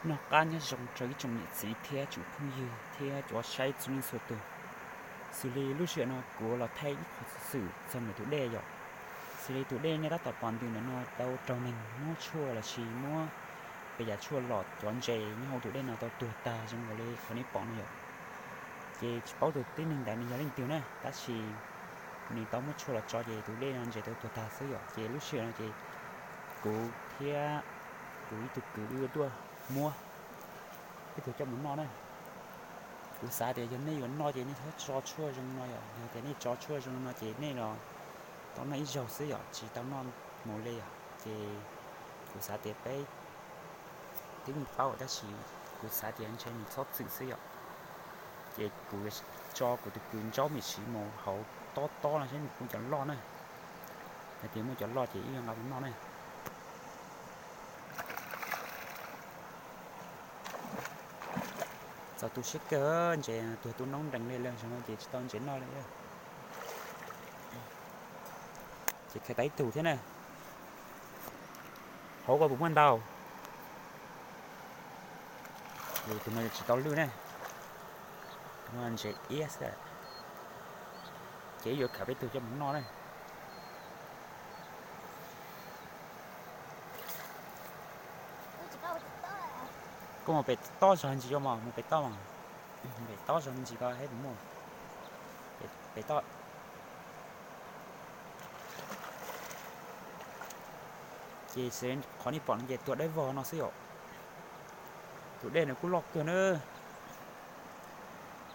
Noj qab nyob zoo rau ib tsoom niam txiv thiab tsoom phooj ywg thiab cov saib txhua leej txhua tus. Xws li lub sij hawm no kuv los thaij ib qho xov xwm txog ntawm tus dej yom. Xws li tus dej nej tab tom pom ntws ntawm no tau raug neeg muab tshuaj los sis muab pes yam tshuaj lom cov ntses nyob hauv tus dej no tau tuag tag zoo nkaus li qhov nej pom no yom. Ces tsis paub tus tib neeg ntawd nws yog leej twg na, tab sis nws tau muab tshuaj los tso ces tus dej no ntses tau tuag tag xwb yom. Ces lub sij hawm no ces kuv thiab kuv ib tug kwv wb tuaj muab peb tug coj mus noj na. Kuv xav tias yog nej yuav noj ces nej txhob tso tshuaj zoo no yom, yog tias nej tso tshuaj zoo no ces nej los tau noj ib zaug xwb yom, tsis tau noj mus li yom. Ces kuv xav tias peb twb yeej paub tab sis kuv xav tias ntshe nws txhob txwm xwb yom. Ces kuv tso kuv tus kwv ntsaub me siv mus hauv tob tob no saib nws muaj cov loj na. Yog tias muaj cov loj ces wb yuav nqa mus noj na. Txaus tu siab kawg, ntses tuag tu noob nrees li lawm, zaum no ces tsis tau ntses noj li. Ces khaws tau ib tug thiab na. Hauv ko puas muaj ntau? Tus no tsis tau lwj ne. Tus no ntses iab xwb. Ces yuav khaws peb tug coj mus noj na. Koj mus pem toj zog ntsis ko mas, mus pem toj mas. Pem toj zog ntsis ko saib puas muaj. Pem toj. Ces qhov nej pom no ces tuag dawb vog no xwb yom. Tus dej nws kuj loj kawg na.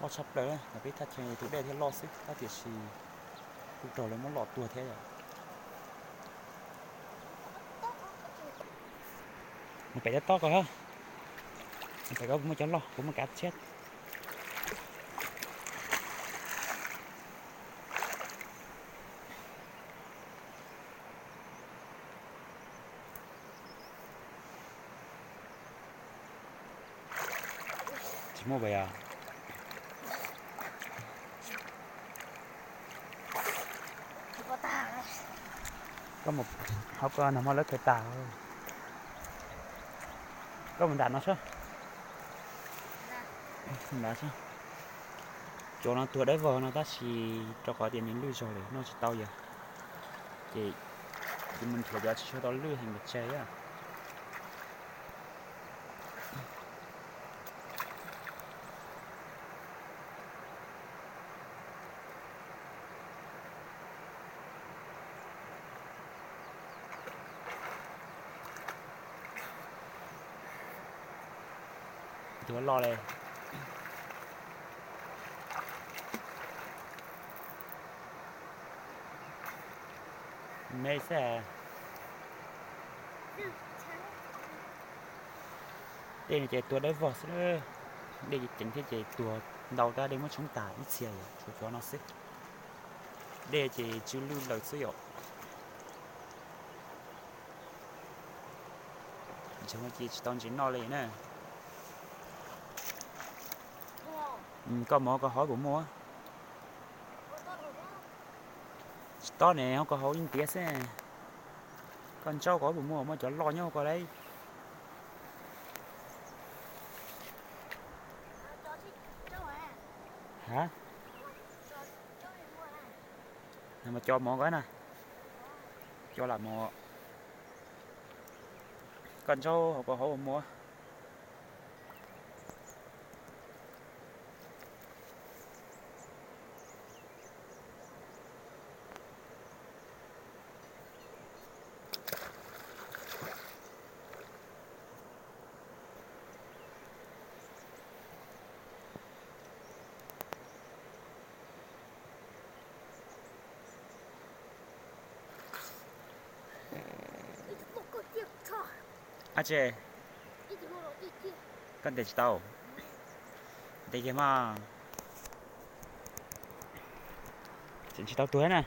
Loj tshaj plaws na, peb thaj chaw tus dej thiaj loj xwb tab tiam sis kuj raug lawv muab lom tuag thiab yom. Mus pem tob tob ko, mus pem ko puas muaj cov loj, puas muaj kav tshiab. Tsis muaj pas yog. Koj mus hauv ko nag hmo lawv khaws tas. Koj mus nram no seb. Nram seb. Cov no tuag dawb vog no tab sis rau qhov tias nws lwj zog lawm noj tsis tau yog. Ces kuv mus nrhiav cov tsis tshua tau lwj heev pes tsawg. Tuag loj li. Me xwb. Dej no ces tuag dawb vog xwb. Dej ceev thiab ces tuag ntau tab dej muab tshoob tas ib txhia yom, tshuav cov no xwb. Dej ces tsw lwj lawm xwb yom. Ntses no ces tsis tau ntses noj li na. Koj mov koj hauv puas muaj? Tsis tob ne, hauv koj hauv ib ntiav xwb. Koj ntsaub koj puas muaj, muaj cov loj nyob hauv koj lauj. Ha? Mas co mov ko na. Co lam mov. Koj ntsaub hauv koj hauv puas muaj? Ab tsi, koj ntes tsis tau. Ntes kiag mas. Tseem tsis tau tuag na.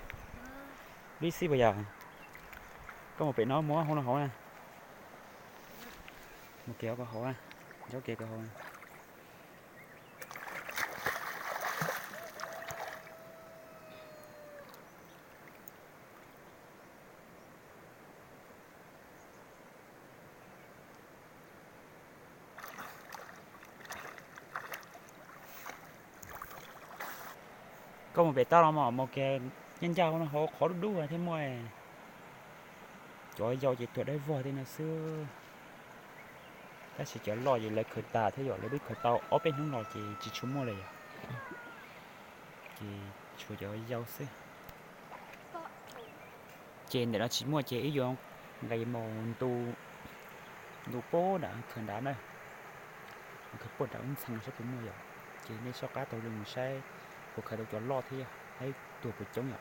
Lub ib xib puas yog? Koj mus pem no muab hauv no hauv na. Mus kev hauv ko hauv na. Ntsaub kev ko hauv na. Koj mus pem toj los mas mus kiag ncaj ncaj no hauv qhov dub dub thiaj muaj. Cov yau ces tuag dawb vog tej no xwb. Tab sis cov loj ces lawv khaws tas thiab yom, lawv twb khaws tau ob peb hnub no ces tsis tshua muaj lawm yom. Ces tshuav cov yau xwb. Ces ntawm no tsis muaj ces wb yuav nqis mus ntu, ntu puag nram khaws nrad na. Khaws puag nram ub ntxhee saib puas muaj yom. Ces nej soj qab taug zoo mus saib puas khaws tau cov loj thiab yom, saib tuag puas coob yom.